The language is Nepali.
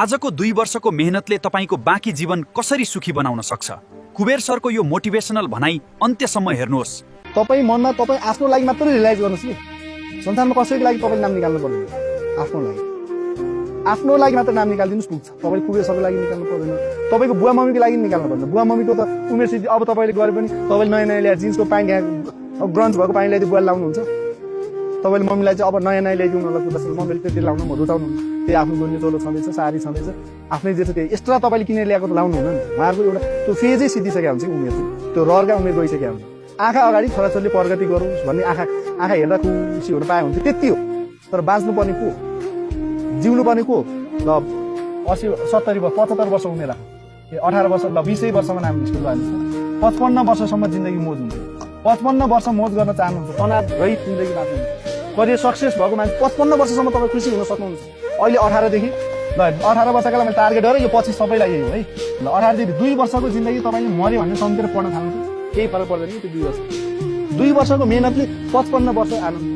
आजको 2 वर्षको मेहनतले तपाईको बाँकी जीवन कसरी सुखी बनाउन सक्छ? कुबेर सरको यो मोटिभेसनल भनाइ अन्त्यसम्म हेर्नुहोस्। तपाईँ मनमा तपाईँ आफ्नो लागि मात्रै रियलाइज गर्नुहोस् कि संसारमा कसैको लागि तपाईँले नाम निकाल्नु पर्दैन। आफ्नो लागि मात्र नाम निकालिदिनुहोस् पुग्छ। तपाईँ कुबेर सरको लागि निकाल्नु पर्दैन, तपाईँको बुवा मम्मीको लागि निकाल्नु पर्दैन। बुवा मम्मीको त उमेर सिद्धि अब तपाईँले गरे पनि तपाईँले नयाँ नयाँ ल्याएर जिन्सको प्यान्ट यहाँ ग्रन्ज भएको प्यान्ट ल्याइदिए बुवा लाउनुहुन्छ। तपाईँले मम्मीलाई चाहिँ अब नयाँ नयाँ ल्याइदिउँ न ल कुदासँग मम्मीले त्यति लाउनु म रुचाउनु, त्यही आफ्नो गुन्ने चोलो छँदैछ, साडी छँदैछ, आफ्नै जे छ त्यही एक्स्ट्रा तपाईँले किनेर ल्याएको त लाउनु हुँदैन। उहाँहरूको एउटा त्यो फेजै सिद्धिसकेको हुन्छ कि उमेर चाहिँ त्यो रहरका उमेर गइसकेको हुन्छ। आँखा अगाडि छोराछोरीले प्रगति गरोस् भन्ने आँखा हेर्दा खुसी हुन पाए हुन्थ्यो, त्यति हो। तर बाँच्नु पर्ने को, जिउनु पर्ने को? ल 80 70 वर्ष 75 वर्ष उमेर राख, 18 वर्ष ल 20 वर्षमा नाम स्कुल जान्छ, 55 वर्षसम्म जिन्दगी मोज हुन्छ। 55 वर्ष मोज गर्न चाहनुहुन्छ, तनाव रहित जिन्दगी बाँच्नु, करियर सक्सेस भएको मान्छे 55 वर्षसम्म तपाईँ खुसी हुन सक्नुहुन्छ। अहिले 18 देखि ल 18 वर्षका लागि टार्गेट हो र यो 25 सबैलाई यही हो है। ल 18 देखि 2 वर्षको जिन्दगी तपाईँले मर्यो भने सम्झेर पढ्न थाल्नु, केही फरक पर्दैन कि त्यो 2 वर्ष। 2 वर्षको मेहनतले 55 वर्ष आनन्द।